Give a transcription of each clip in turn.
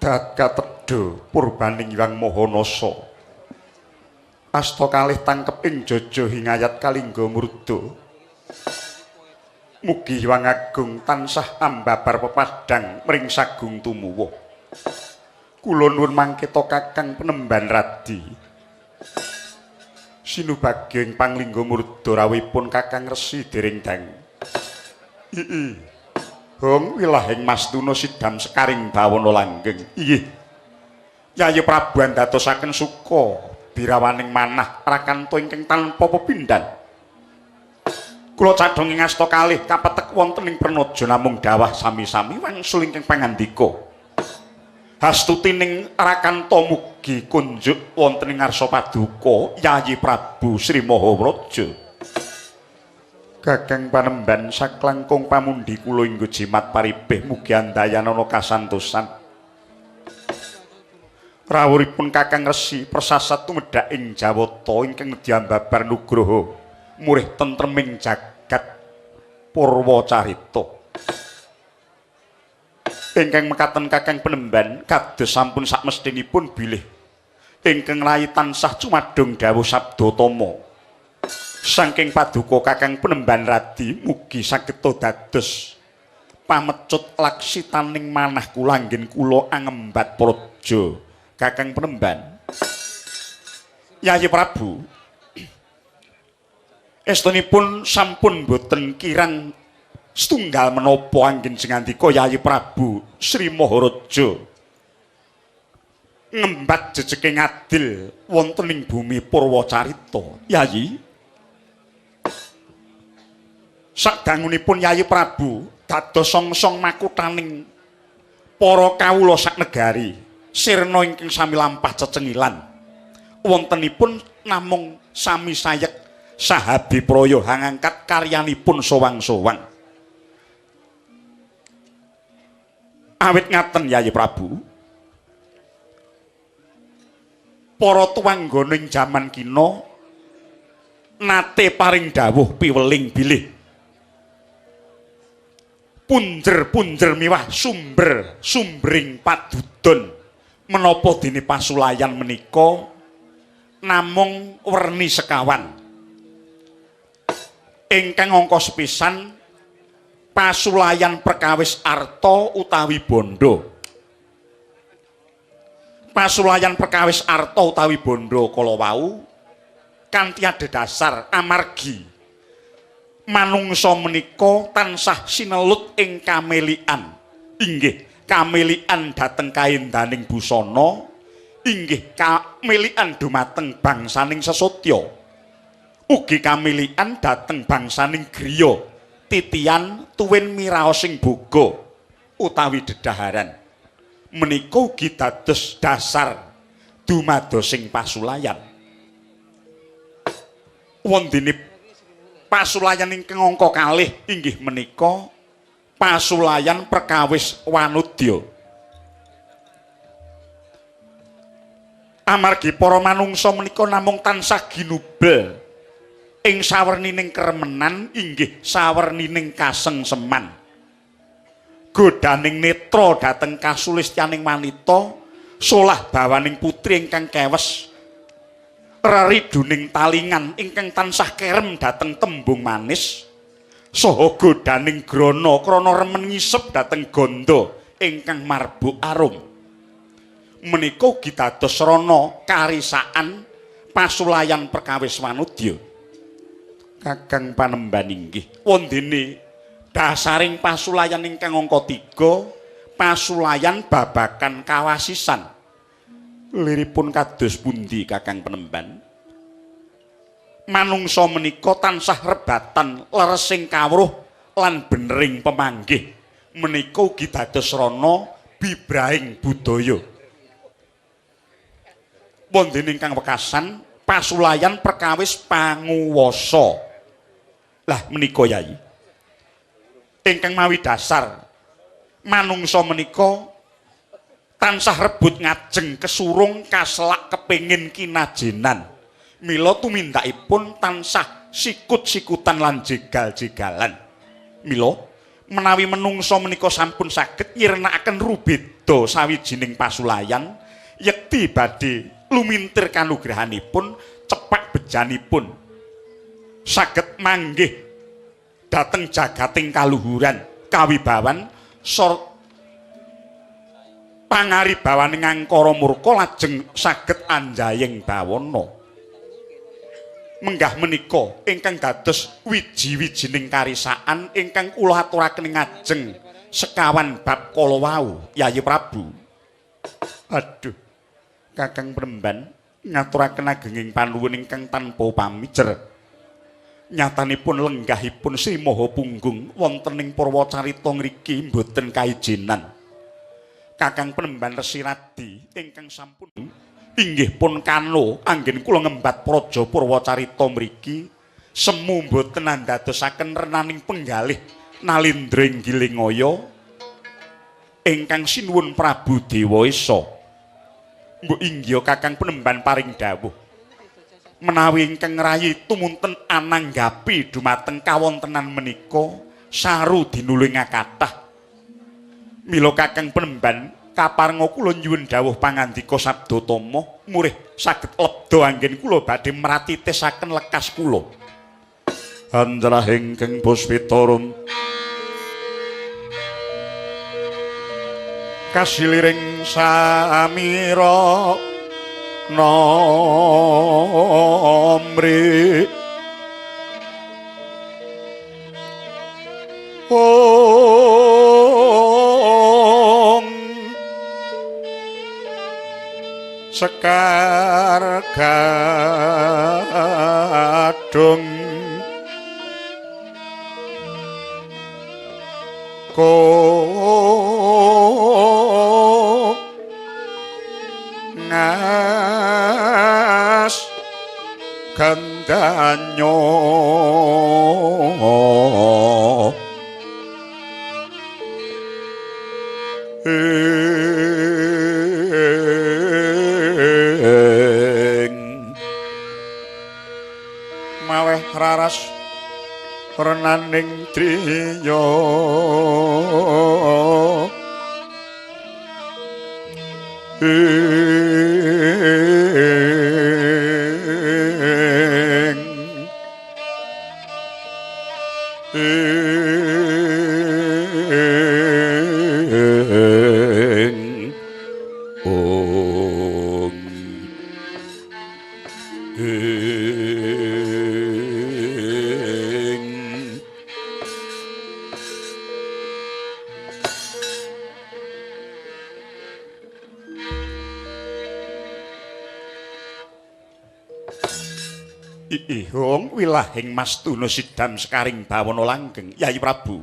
Dat katedha purbaning Hyang Mahanasa. Asta kalih tangkep ing jaja hingayat kalingga murda. Mugi Hyang Agung tansah ambabar pepadhang mring sagung tumuwuh. Kula nuwun mangketa Kakang Penemban Radi. Sinubagya ing panglingga murda rawuhipun Kakang Resi dereng dang. Ii. Hong wilahing Mastuna sidam sekaring bawana langgeng. Inggih. Yayi Prabu andhatosaken suka birawaning manah rakanta ingkang tanpa pepindhan. Kula cadhong ing asta kalih kapetek wonten ing pranaja namung dawah sami-sami wangsul ingkang pangandika. Hastutining rakanta mugi kunjuk wonten ing ngarsa paduka Yayi Prabu Sri Maharaja. Kakang Panemban saklangkung pamundi kula inggo jimat paribeh mugi andayanana kasantosan. Rawuhipun Kakang Resi persasat tumedhak ing Jawata ingkang nedhi ambabar nugraha murih tentreming jagat Purwacarita. Ingkang mekaten Kakang Penemban kados sampun sakmestinipun bilih ingkang rai tansah cumadung dawuh sabda tama. Saking paduka Kakang Penemban Radi mugi saged dados pamecut laksitaning manah kula anggen kula angembat praja. Kakang Penemban. Yayi Prabu, estunipun sampun boten kirang setunggal menapa anggen sing ngandika Yayi Prabu Sri Maharaja ngembat jejeke ngadil wonten ing bumi Purwacarita. Yayi, sadangunipun Yayi Prabu dados songsong makutaning para kawula sak negari sirna ingkang sami lampah cecengilan. Wontenipun namung sami sayek sahabi praya hangangkat karyanipun sowang-sowang. Awit ngaten Yayi Prabu, para tuwanggana ing jaman kina nate paring dawuh piweling bilih punjer-punjer miwah sumber sumbering padudon menapa dene pasulayan menika namung werni sekawan. Ingkang angka sepisan pasulayan perkawis arta utawi bondo. Pasulayan perkawis arta utawi bondo kala wau kanthi adhedhasar amargi manungsa menika tansah sinelut ing kamelian. Inggih kamelian dhateng kaendaning busana, inggih kamelian dumateng bangsaning sesotya, ugi kamelian dhateng bangsaning griya titian tuwin miraosing boga utawi dedaharan. Menika ugi dados dasar dumadosing pasulayan. Wondene pasulayan ingkang angka kalih inggih menika pasulayan perkawis wanudya. Amargi para manungsa menika namung tansah ginubel ing sawernining keremenan inggih sawernining kasengseman. Godaning netra dhateng kasulistyaning wanita, solah bawaning putri ingkang kewes, reriduning talingan ingkang tansah kerem dhateng tembung manis, saha godaning grana krana remen ngisep dhateng gandha ingkang marbuk arum. Menika ugi dados srana karisaan pasulayan perkawis wanudya. Kakang Panemban inggih wondene dasaring pasulayan ingkang angka 3, pasulayan babakan kawasisan. Liripun kados pundi Kakang Penemban? Manungsa menika tansah rebatan leresing kawruh lan benering pemanggih. Menika ugi dados srana bibrahing budaya. Wondene ingkang wekasan pasulayan perkawis panguwasa. Lah menika Yai, ingkang mawi dasar manungsa menika tansah rebut ngajeng kesurung kaselak kepingin kinajenan. Mila tumindakipun tansah sikut-sikutan lan jegal-jegalan. Mila Menawi menungsa menika sampun saged nyirnakaken rubeda sawijining pasulayan, yekti badhe lumintir kanugrahanipun, cepak bejanipun saged manggih dhateng jagating kaluhuran kawibawan sor pangaribawaning angkara murka lajeng saged anjayeng bawana. Menggah menika ingkang dados wiji-wijining karisaan ingkang kula aturaken ngajeng sekawan bab kala wau, Yayi Prabu. Aduh, Kakang Premban ngaturaken agenging panuwun ingkang tanpa pamijer. Nyatanipun lenggahipun Sri Maha Punggung wonten ing Purwacarita ngriki mboten kaijinan. Kakang Premban Resi Radi ingkang sampun inggih pun kano anggen kula ngembat praja Purwacarita mriki semu mboten andadosaken renaning penggalih Nalindra ing Gilingaya ingkang sinuwun Prabu Dewa Esa. Mbok inggih Kakang Penemban paring dawuh menawi ingkang ngrayi tumunten ananggapi dumateng kawontenan menika saru dinuling kathah. Mila Kakang Penemban kaparenga kula nyuwun dawuh pangandika sabda tama murih saged lebda anggen kula badhe mratitesaken lekas kula. Anjlah ingkang puspitarum kasiliring samira nomri om sekar gadung ko ngas gandanyo maweh raras renaning driya ing ing ong ing. Ihong wilahing Mastuna sidam sekaring bawana langgeng Yayi Prabu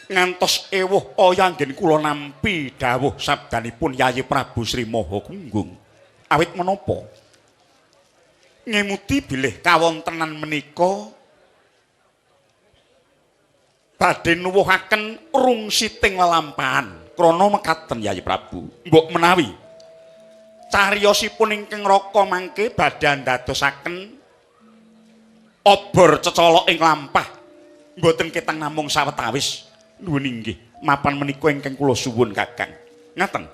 ngantos ewuh aya anggen kula nampi dawuh sabdanipun Yayi Prabu Sri Maha Gunggung. Awit menapa ngemuti bilih kawontenan menika badhe nuwuhaken rungsiting lelampahan krana mekaten Yayi Prabu. Mbok menawi cariyosipun ingkang raka mangke badhe ndadosaken obor cecolok ing lampah mboten ketang namung sawetawis. Nuwun inggih mapan menika ingkang kula suwun Kakang. Ngaten.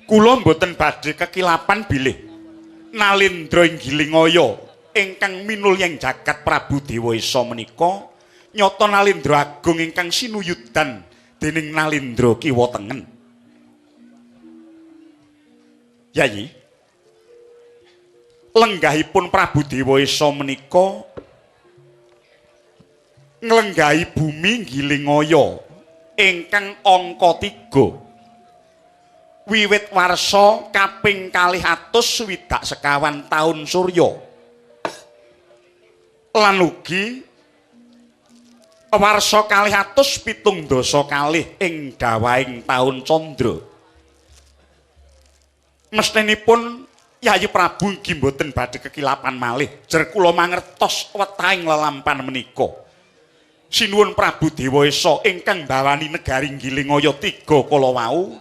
Kula mboten badhe kekilapan bilih Nalindra ing Gilingaya ingkang minulya jagat Prabu Dewa Esa menika nyata Nalindra agung ingkang sinuyudan dening Nalindra kiwa tengen. Yayi, lenggahipun Prabu Dewa Esa menika nglenggahi bumi Gilingaya ingkang angka 3 wiwit warsa kaping 264 taun surya lan ugi warsa 272 ing dawahing taun candra. Mestinipun Yayi Prabu inggih mboten badhe kekilapan malih. Jer kula mangertos wetahing lelampan menika. Sinuwun Prabu Dewa Esa ingkang mbawani negari Gilingaya 3 kala wau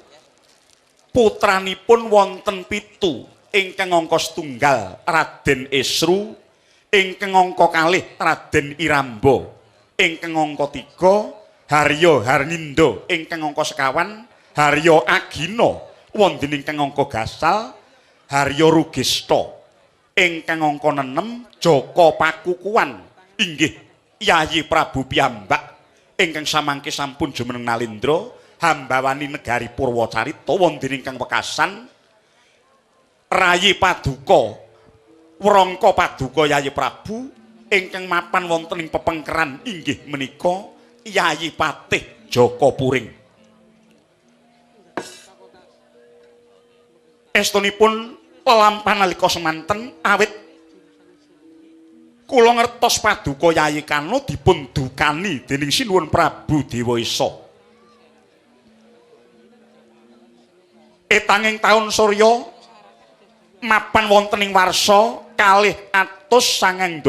putranipun wonten 7 ingkang angka setunggal Raden Esru, ingkang angka kalih Raden Iramba, ingkang angka 3, Haryo Harnindo ingkang angka sekawan, Haryo Agina wonten ingkang angka gasal, Haryo Rugista ingkang angka 6, Jaka Pakukuhan inggih Yayi Prabu piyambak ingkang samangke sampun jumeneng nalindra hambawani negari Purwacarita wonten ingkang wekasan Rayi Paduka Wrangka Paduka Yayi Prabu ingkang mapan wonten ing pepengkeran inggih menika Yayi Patih Jaka Puring. Estunipun lelampahan nalika semanten awit kula ngertos Paduka Yayi Kano dipun dukani dening Sinuwun Prabu Dewa Esa. Etanging taun surya mapan wonten ing warsa 297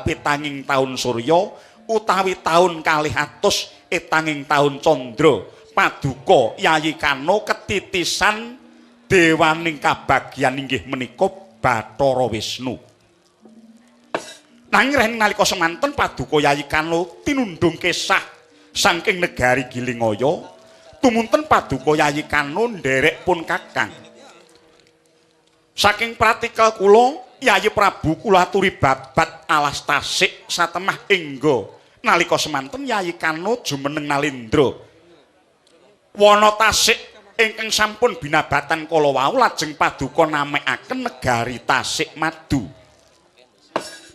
petanging taun surya utawi taun 200 etanging taun candra Paduka Yayi Kano ketitisan dewaning kabagyan inggih menika Bathara Wisnu. Nanging rehning nalika semanten Paduka Yayi Kano tinundhung kesah saking negari Gilingaya, tumunten Paduka Yayi Kano nderek pun kakang. Saking pratikel kula Yayi Prabu kula aturi babat alas tasik satemah engga nalika semanten Yayi Kano jumeneng nalindra. Wana tasik ingkang sampun binabatan kala wau lajeng Paduka namekaken negari Tasik Madu.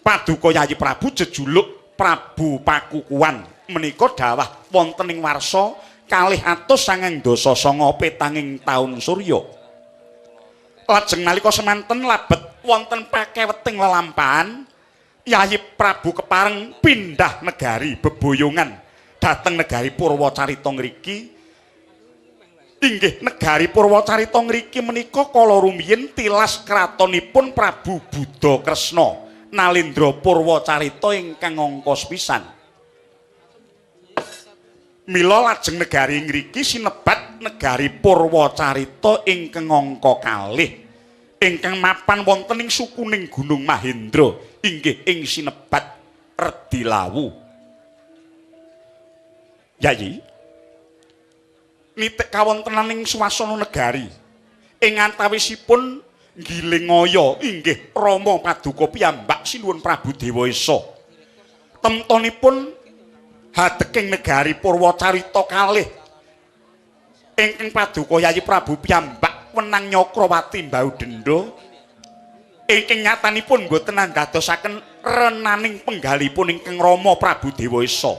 Paduka Yayi Prabu jejuluk Prabu Pakukuhan menika dawah wonten ing warsa 299 petanging taun surya. Lajeng nalika semanten labet wonten pakeweting lelampahan Yayi Prabu kepareng pindah negari beboyongan dhateng negari Purwacarita ngriki. Inggih negari Purwacarita ngriki menika kala rumiyin tilas kratonipun Prabu Buddha Kresna Nalindra Purwacarita ingkang angka sepisan. Mila lajeng negari ngriki sinebat negari Purwacarita ingkang angka kalih ingkang mapan wonten ing sukuning Gunung Mahendra inggih ing sinebat Redilawu. Yayi nitik kawontenaning swasana negari ing antawisipun Gilingaya inggih Rama Paduka piyambak Sinuwun Prabu Dewa Esa. Temtonipun hadeking negari Purwacarita kalih ingkang Paduka Yayi Prabu piyambak wenang Nyakrawati mbau denda ingkang nyatanipun boten andadosaken renaning penggalipun ingkang Rama Prabu Dewa Esa.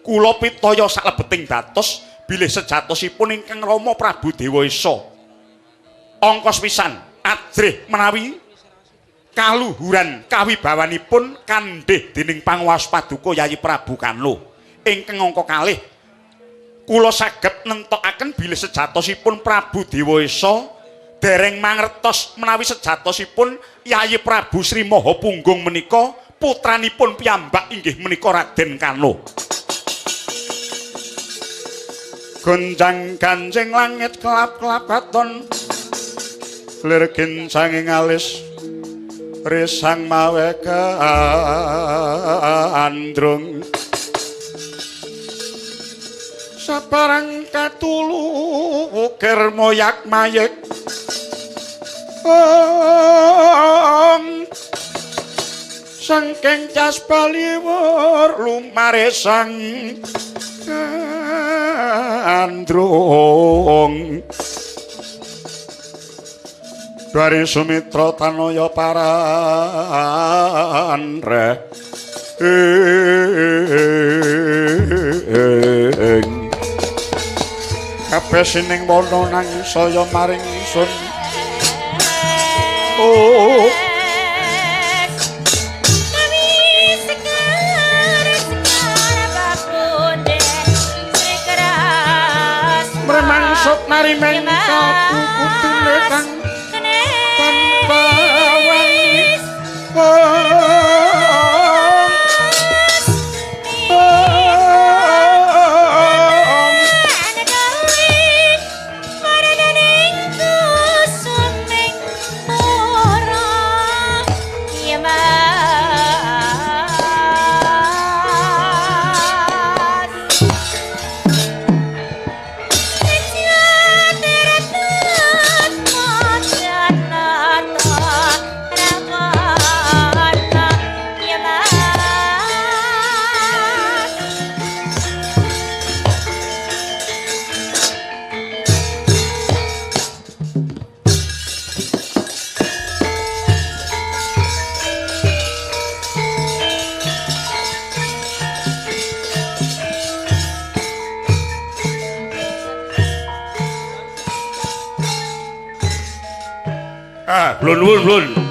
Kula pitaya salebeting datos bilih sejatosipun ingkang Rama Prabu Dewa Esa angka pisan ajrih menawi kaluhuran kawibawanipun kandhih dening panguwas Paduka Yayi Prabu Kano ingkang angka kalih kula saged nentokaken bilih sejatosipun Prabu Dewa Esa dereng mangertos menawi sejatosipun Yayi Prabu Sri Maha Punggung menika putranipun piyambak inggih menika Raden Kano. Gonjang ganjing langit kelap-kelap katon lir gincanging alis risang mawe gandrung saparang katulu ukir moyak mayek sangking cas baliwur lumare sang gandrung dari Sumitra tanaya paranre ing kabeh sining wana nang saya maring sun. Oh mremangsuk nari mengko kutune kang tanpa wangi. Blun blun blun.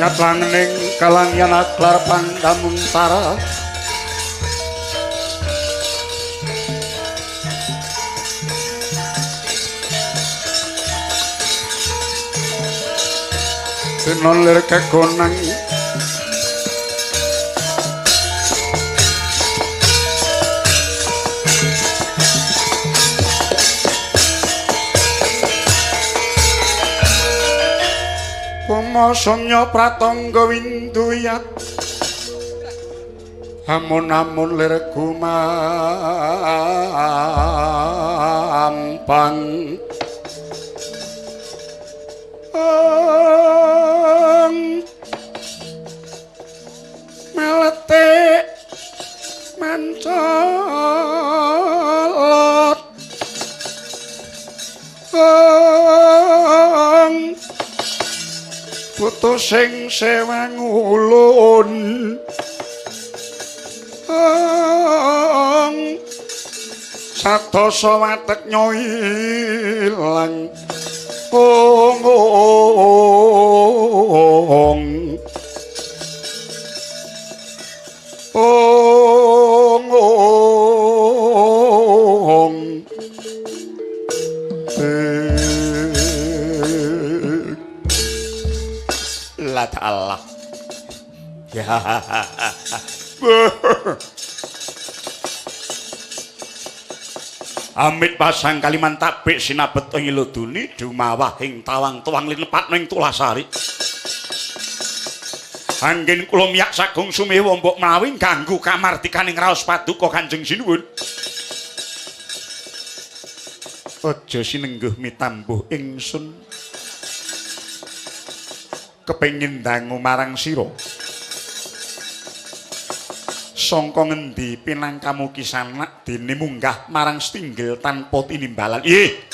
Nyatlangening kalangyan aklar pandamuntara Tinon lir kegonang Samya pratangga winduyat amun-amun lir gumampang meletik mancolot putu sing sewangulun sadasa watek nyoilang ong ong ong La ta'ala. Ya. Amit pasang kaliman tabik sinabet ing iloduni dumawah ing tawang tuwang linepatno ing Tulasari. Anggen kula miyak sagung sumewa mbok menawi ganggu kamardikaning raos paduka Kanjeng Sinuwun. Aja sinengguh mitambuh ingsun. Kepengin dangu marang sira. Sangka ngendi pinangkamu kisanak dene munggah marang setinggil tanpa tinimbalan. Ih.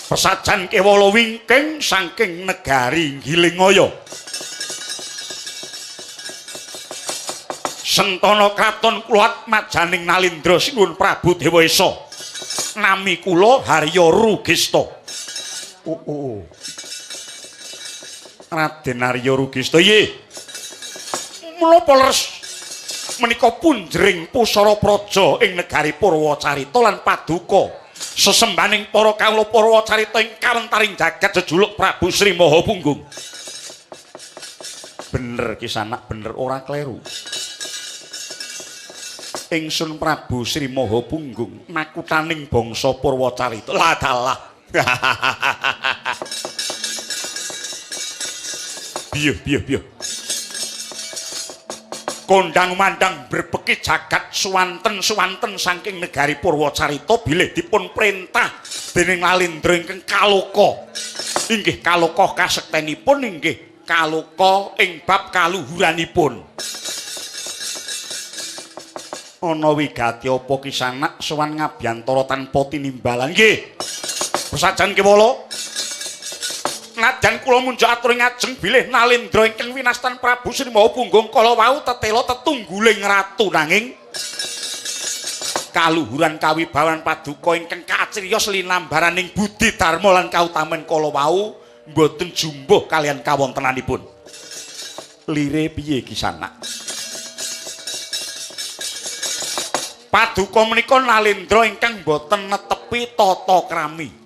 Pesajan kewala wingking saking negari Gilingaya. Sentana kraton kula atmajaning Nalindra Sinuwun Prabu Dewa Esa. Nami kula Harya Rugista. Oh, oh. Raden Arya Rugista nggih. Menapa leres menika punjering pusara praja ing negari Purwacarita lan paduka sesembaning para kawula Purwacarita ing kawentaring jagat jejuluk Prabu Sri Maha Punggung. Bener kisanak, bener ora kleru. Ingsun Prabu Sri Maha Punggung nakutaning bangsa Purwacarita. Lah dalah. Biyuh biyuh biyuh. Kondang mandang berbeki jagat suwanten-suwanten saking negari Purwacarita bilih dipun perintah dening Nalindra ingkang kaloka. Inggih kaloka kasektenipun, inggih kaloka ing bab kaluhuranipun. Ana wigati apa kisanak sowan ngabyantara tanpa tinimbalan? Nggih. Pesajan kewala. Najan kula munjuk atur ngajeng bilih Nalindra ingkang winastan Prabu Sri Maha Punggung kala wau tetela tetungguling ratu, nanging kaluhuran kawibawan paduka ingkang kacriyos linambaraning budi dharma lan kautaman kala wau mboten jumbuh kalian kawontenanipun. Lire piye kisanak? Paduka menika Nalindra ingkang mboten netepi tata krami.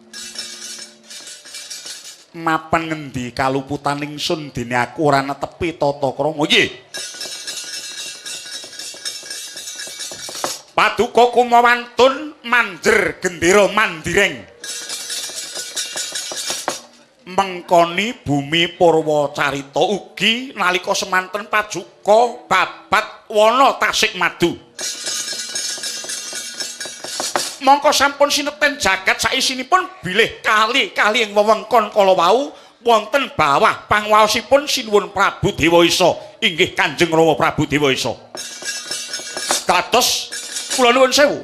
Mapan ngendi kaluputan ingsun dene aku ora netepi tata krama. Nggih. Paduka kumawantun manjer gendera mandireng. Mengkoni bumi Purwacarita ugi nalika semanten pajuka babat wana tasik madu. Mongko sampun sineten jagat saisinipun bilih kali-kali ing wewengkon kala wau wonten bawah pangwaosipun Sinuwun Prabu Dewa Isa inggih Kanjeng Rama Prabu Dewa Isa. Dados kula nuwun sewu,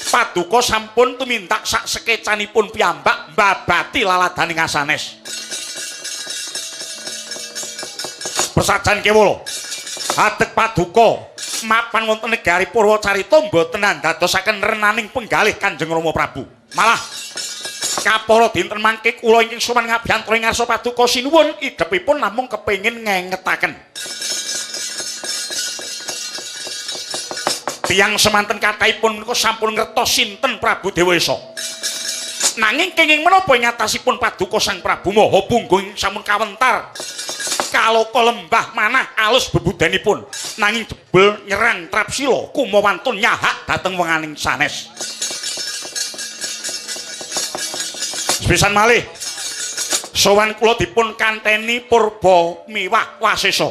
paduka sampun tumindak sak sekecanipun piyambak mbabati laladaning asanes. Persajan kewala adeg paduka mapan wonten negari Purwacarita mboten andadosaken renaning penggalih Kanjeng Rama Prabu. Malah kapara dinten mangke kula ingkang sowan ngabiyantara ing ngarsa paduka sinuwun idhepipun namung kepengin ngengetaken. Tiyang semanten kathahipun menika sampun ngertos sinten Prabu Dewa Isa. Nanging kenging menapa ing atasipun paduka Sang Prabu Maha Punggung sampun kawentar kaloka lembah manah alus bebudanipun nanging jebul nyerang Trapsila kumawantun nyahak dhateng wenganing sanes. Sepisan malih sowan kula dipun kanteni purba miwah wasesa.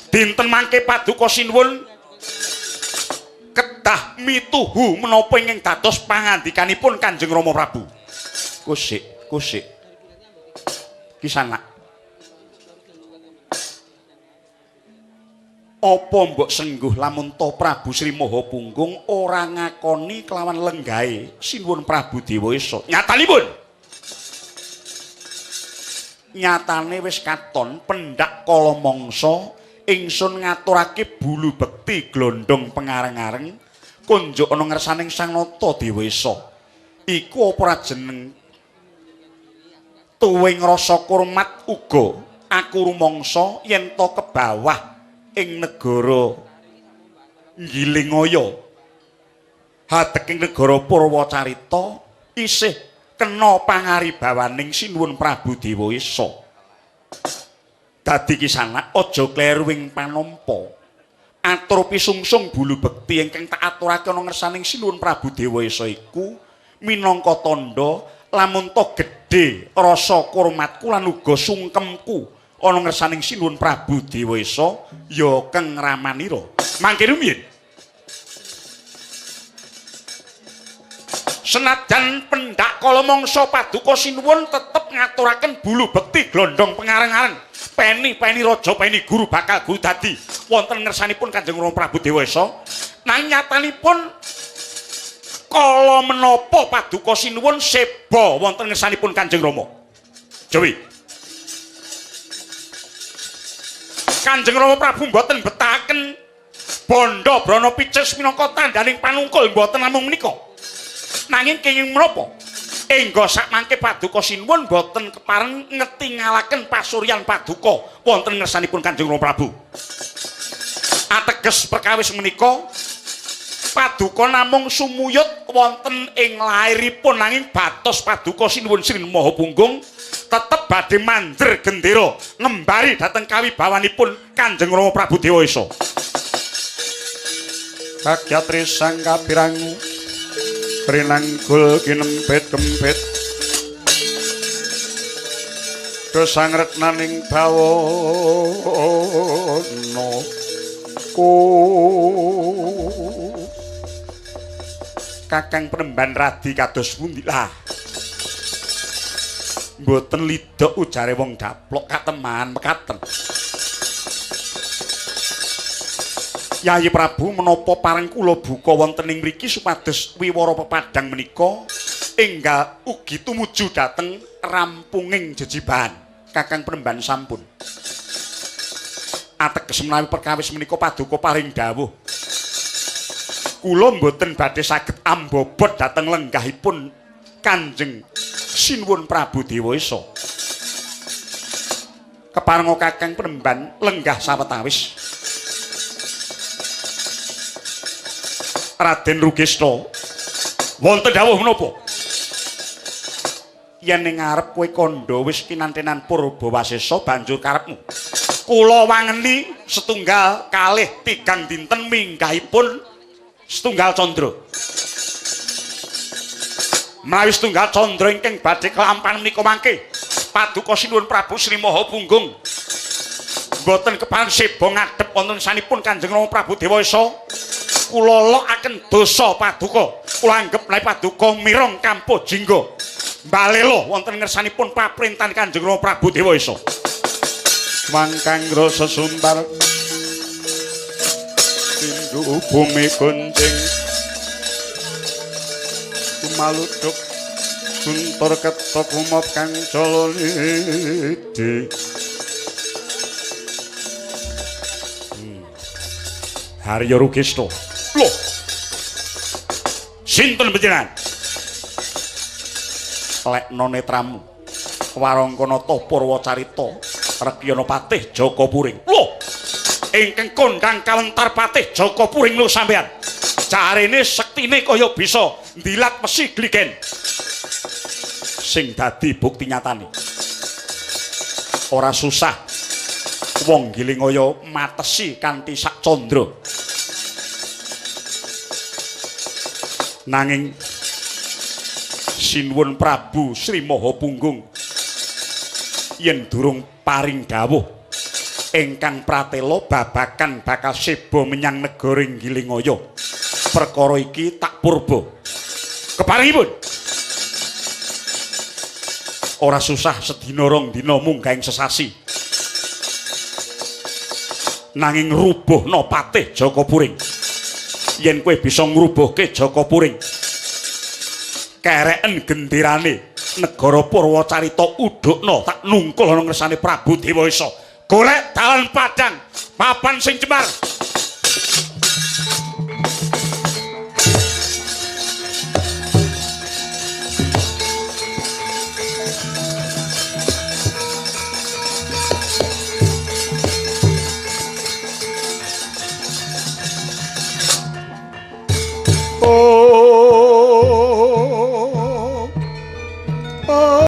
Dinten mangke paduka sinuwun kedah mituhu menapa ingkang dados pangandikanipun Kanjeng Rama Prabu. Kusik, kusik. Kisanak. Apa mbok sengguh lamun to Prabu Sri Maha Punggung ora ngakoni kelawan lenggahe Sinuwun Prabu Dewa Isa? Nyatanipun. Nyatane wis katon pendak kala mangsa ingsun ngaturake bulu bekti glondong pengareng-areng kunjuk ana ngersaning Sang Nata Dewa Isa. Iku apa ora jeneng tuwe ngrasa kurmat uga aku rumangsa yen to kebawah ing negara Ngilingaya hadeking negara Purwacarita isih kena pangaribawaning Sinuwun Prabu Dewa Isa. Dadi kisanak aja kleru ing panampa. Atur pisungsung bulu bekti ingkang tak aturake ana ngersaning Sinuwun Prabu Dewa Isa iku minangka tandha lamun to gedhe rasa kurmatku lan uga sungkemku ana ngersaning Sinuwun Prabu Dewa Isa ya keng ramanira. Mangke rumiyin senajan pendak kala mangsa paduka sinuwun tetep ngaturaken bulu bekti glondong pengareng-areng peni-peni raja peni guru bakal guru dadi wonten ngersanipun Kanjeng Rama Prabu Dewa Isa. Nanging nyatanipun kala menapa paduka sinuwun seba wonten ngersanipun Kanjeng Rama. Jawi. Kanjeng Rama Prabu mboten betahaken bandha brana picis minangka tandhaning panungkul mboten namung menika. Nanging kenging menapa? Engga sakmangke paduka sinuwun mboten kepareng ngetingalaken pasuryan paduka wonten ngersanipun Kanjeng Rama Prabu. Ateges perkawis menika paduka namung sumuyut wonten ing lairipun nanging batos paduka Sinuwun Sri Maha Punggung tetep badhe manjer gendera ngembari dhateng kawibawanipun Kanjeng Rama Prabu Dewa Isa. Kagyat risang kapirangu rinanggul kinempit-kempit dosang retnaning bawana. Kakang Penemban Radi kados pundi lah? Mboten lidok ujare wong daplok kateman mekaten. Yayi Prabu menapa pareng kula buka wonten ing mriki supados wiwara pepadang menika enggal ugi tumuju dhateng rampunging jejibahan. Kakang Penemban sampun. Ateges menawi perkawis menika paduka paring dawuh. Kula mboten badhe saged ambobot dhateng lenggahipun Kanjeng Sinuwun Prabu Dewa Isa. Keparenga Kakang Penemban lenggah sawetawis. Raden Rugesta, wonten dawuh menapa? Yen ning ngarep kowe kandha wis kinantenan Purbawasesa banjur karepmu. Kula wangeni setunggal kalih tigang dinten minggahipun setunggal candra. Menawi setunggal candra ingkang badhe kelampahan menika mangke, paduka sinuwun Prabu Sri Maha Punggung mboten kepareng seba ngadhep wonten sanipun Kanjeng Rama Prabu Dewayasa. Kula lokaken dosa paduka. Kula anggep menawi paduka mireng kampuh jingga. Mbalela wonten ngersanipun paprintan Kanjeng Rama Prabu Dewayasa. Mangkang rasa sumbar tindu bumi goncing kumaluduk guntur ketok umop kang jalanidi. Harya Rugesta. Lho. Sinten panjenengan? Lekno netramu. Warangkanata Purwacarita Rekyana Patih Jaka Puring. Lho. Ingkang kondhang kawentar Patih Jaka Puring lho sampean. Jarene sektine kaya bisa ndilat wesi gligen. Sing dadi bukti nyatane. Ora susah wong Gilingaya matesi kanthi sak candra. Nanging sinuwun Prabu Sri Maha Punggung yen durung paring dawuh ingkang pratela babagan bakal seba menyang negara Gilingaya. Perkara iki tak purba. Keparingipun ora susah sedina rong dina munggah ing sesasi. Nanging rubuhna Patih Jaka Puring. Yen kowe bisa ngrubuhke Jaka Puring, kereken genderane negara Purwacarita udhukna tak nungkul ana ngersane Prabu Dewayasa. Golek dalan padang papan sing cemar. Oh.